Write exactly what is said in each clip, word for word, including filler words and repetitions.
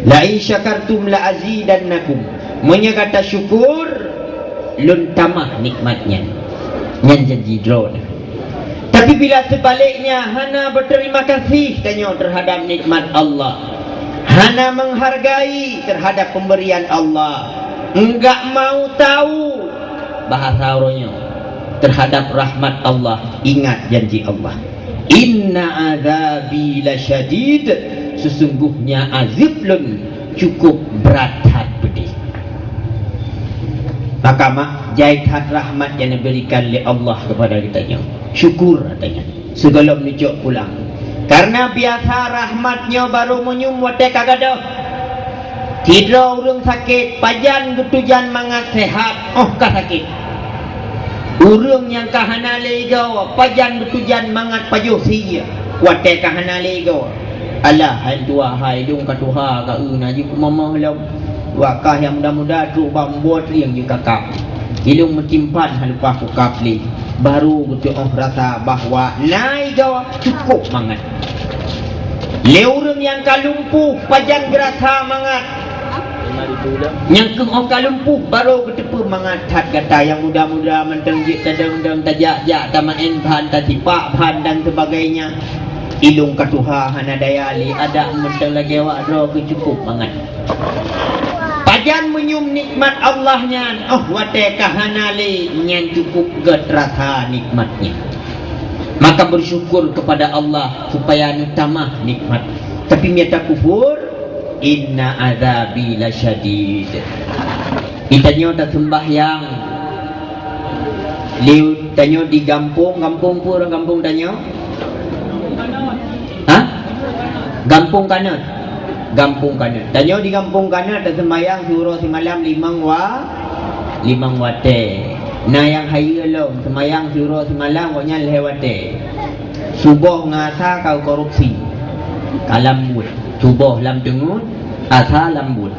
"La in syakartum la azidannakum." Meunyoe gata syukur, lôn tamah nikmat nyan. Nyan janji droeneuh. Tapi bila sebaliknya hana berterima kasih tanyoe terhadap nikmat Allah, hana menghargai terhadap pemberian Allah, enggak mau tahu, bahasa uroe nyoe, terhadap rahmat Allah, ingat janji Allah. "Inna azabi lasyadid," sesungguhnya azab lôn cukup brat that pedih. Maka mak, jai that rahmat yang diberikan oleh Allah kepada kita nyoe. Syukur katanya. Sigohlom neucok pulang. Karena biasa rahmat nyoe baru meunyoe watée ka gadôh. Sidroe ureuëng sakét, pajan geutujan mangat sehat, óh ka sakét. Ureuëng nyang ka hana lé igoe, pajan geutujan mangat pajoh sie, watée ka hana lé igoe. Alah, hai tuha, hai lôn ka tuha ka eu na jih kumamoh lom. Wakah nyang muda-muda trok bak mbot lieng jih kakab. Ilôn meutimpan hana lumpah kukab lé. Baru geutu'oh rasa bahwa na igoe cukup mangat. Lé ureuëng nyang ka lumpuh pajan geurasa mangat. Nyang keuh óh ka lumpuh baru geuteupeue mangat that gata nyang muda-muda mantong jeuet tadong-dong tajak-jak tamaén ban tasipak ban dan sebagainya. Ilôn ka tuha hana daya lé adak mantong lagée awak droe keuh cukup mangat. Pajan meunyoe nikmat Allah nyan, óh watée ka hana lé, nyan cukup gét rasa nikmat nyan. Maka bersyukur kepada Allah supaya neutamah nikmat. Tapi meunyoe takufur, inna azabi lasyadid. Geutanyoe taseumbahyang. Liu tanyoe di gampông, gampông peue gampông tanyoe? Ha? Gampông Kanot. Gampông Kanot. Tanyoe di Gampông Kanot taseumbahyang siuroe simalam limong wa-, limong watée. Na nyang hayeue lom seumbahyang siuroe simalam gobnyan lhée watée. Suboh ngon asa ka korupsi. Ka lam buet. Suboh lam teungeut, asa lam buet.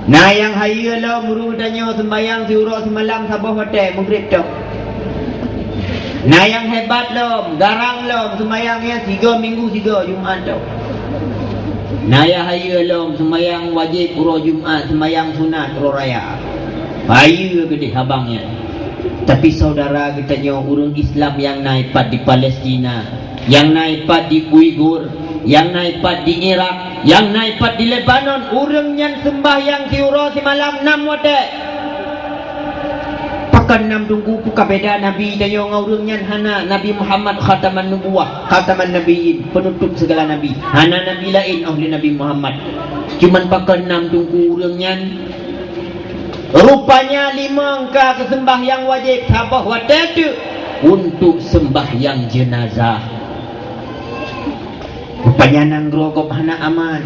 Na nyang hayeue lom ureuëng tanyoe seumbahyang siuroe simalam saboh watée, Maghrib tok. Na nyang hebat lom, garang lom seumbahyang nyan sigoe minggu sigoe, Jumat tok. Na nyang hayeue lom seumbahyang wajéb uroe Jumat, seumbahyang sunat uroe raya. Hayeue geudeh abang nyan. Tapi saudara geutanyoe ureuëng Islam nyang na ipat di Palestina, nyang na ipat di Uighur, nyang na ipat di Irak, nyang na ipat di Lebanon, ureuëng nyan seumbahyang siuroe simalam nam watée. Pakon nam teungku, peue ka beda Nabi tanyoe ngon ureuëng nyan? Hana, Nabi Muhammad khataman nubuwah, khataman nabiyyin, penutup segala nabi. Hana nabi laén óh lé Nabi Muhammad. Cuman pakon nam teungku ureuëng nyan? Rupanya limong ka keu seumbahyang wajéb saboh watée teuk untuk seumbahyang jeunazah. Rupanya nanggroe gob hana aman.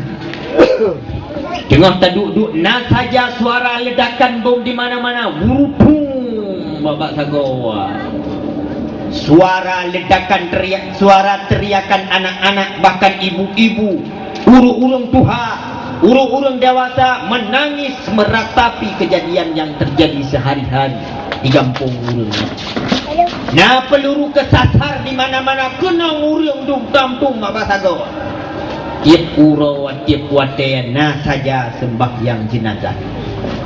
Teungoh taduek-duek na saja suara ledakan bom di mana-mana, wurupung babak sagoe. Suara ledakan teriak, suara teriakan anak-anak bahkan ibu-ibu. Ureuëng-ureuëng tuha, ureuëng-ureuëng dewasa menangis meratapi kejadian yang terjadi sehari-hari di gampông ureuëng nyan. Na peuluru keusasar di mana-mana, keunong ureuëng dum gampông babak sagoe. Tieb uroe, tieb watée na saja seumbahyang jeunazah.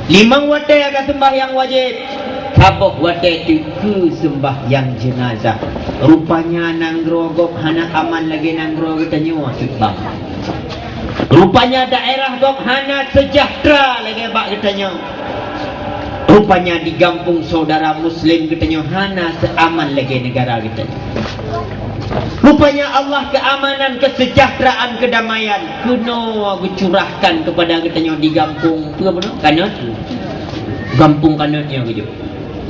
Limong watée ka seumbahyang wajéb, saboh watée teuk keu seumbahyang jeunazah. Rupanya nanggroe gob hana aman lagée nanggroe geutanyoe teuk bang. Rupanya daerah gob hana seujahteura lagée bak geutanyoe. Rupanya di gampông saudara muslim geutanyoe hana seuaman lagée neugara geutanyoe. Rupanya Allah keamanan, kesejahteraan, kedamaian keunoe geucurahkan kepada geutanyoe di gampông, peue bunoe? Kanot. Gampông Kanot nyoe geujok.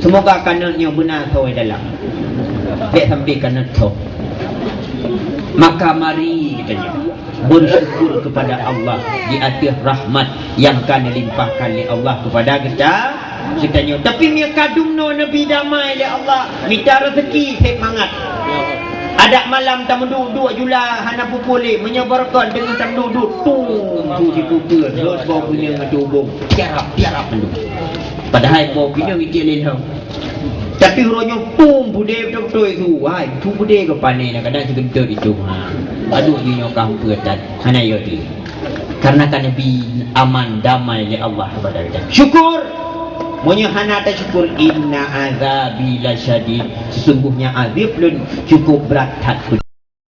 Semoga Kanot nyoe beuna soe dalam. Bék sampai Kanot soe. Maka mari geutanyoe bersyukur kepada Allah di atas rahmat yang ka dilimpahkan oleh Allah kepada kita, kita nyoe. Tapi meunyoe ka dumnoe neubi damai lé Allah, mita rezeki sép mangat. Adak malam tameuduek-duek jula hana pukul lé, meunyoe barokon deungon tameuduek-duek, tung, tu jipupeue, rot bau pineung ateueh ubông, tiarap, tiarap mandum. Padahai bau pineung itiek lé lheueh. Tapi uroe nyoe pum budé beutôi-beutôi su. Wahai, su budé keu pané na kadang sigeunteut itu. Ha. Aduh, jih nyoe ka hampeue that. Hana yo di. Karena ka neubi aman damai lé Allah kepada kita. Syukur. Meunyoe hana tasyukur, "Inna azabi lasyadid." Sesungguhnya azab lôn cukup berat that.